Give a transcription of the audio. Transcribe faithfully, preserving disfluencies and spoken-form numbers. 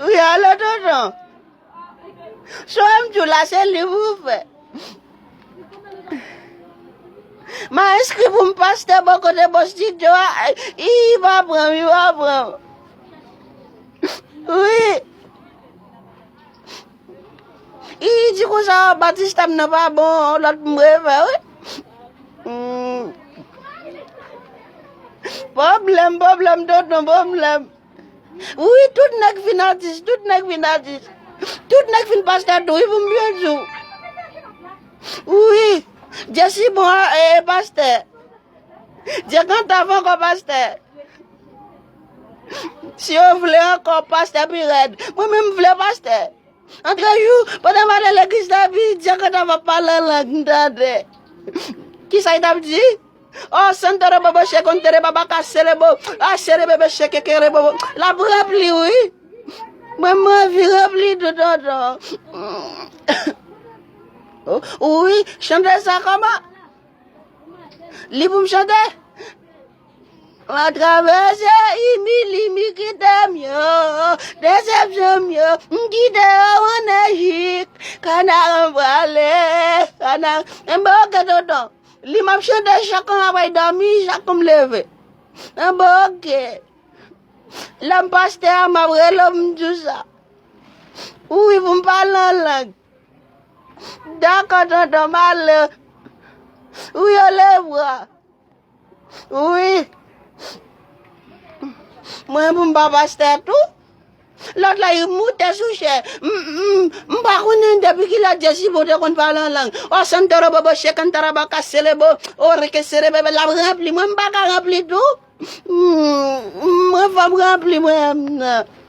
Wi, alo, tonton. Sa w ap di w la, se liv ou fè. M a enskri pou m pastè bò kote bò estidyo a. I pa pran m, i pa pran m. Wi. I di konsa, batista m nan pa bon, lòt m refè, wi. Hmm. Pwoblèm, pwoblèm, tonton, pwoblèm. Wi, tout nèg vin atis, tout nèg vin atis. Tout nèg vin pastè tou, wi, pou m byen di w. Wi, Dye si bon, e, pastè. Dye kantav ankò, pastè. Si yo vle ankò, pastè pi rèd. Mwen menm, m vle pastè. Antre jou, pandan m ale legliz la, epi Dye kantav ap pale an lang, m tande. Kisa l t ap di? Oh, santoro bobo, shekontere baba, kaserebo, aserebe, shekekerebo. L ap ranpli, wi. Mwen, m anvi ranpli tou, tonton. Oh, wi, chante sa kòman? Li pou m chante? Mwen travèse imili, mi kite m yo, desepsyon m yo, m kite yo an Ejip, kana m prale, kana, enben oke tonton. Li m ap chante chak an apre dòmi, chak an m leve. Enben oke. Lè m pastè a, m ap rele w, m di w sa. Wi, pou m pale an lang. Dakò, tonton, m ale. Wi, yo leve. Wi. Mwen pou m pa pastè tou. Lòt la, li moute sou chè. M, m, m pa konnen depi kilè Dye si bon te konn pale an lang. O santoro bobo, shekantarabaka, selebo, o reke serebebe, l ap ranpli. Mwen, m pa ka ranpli tou. M, mwen, fò m ranpli mwen menm nan.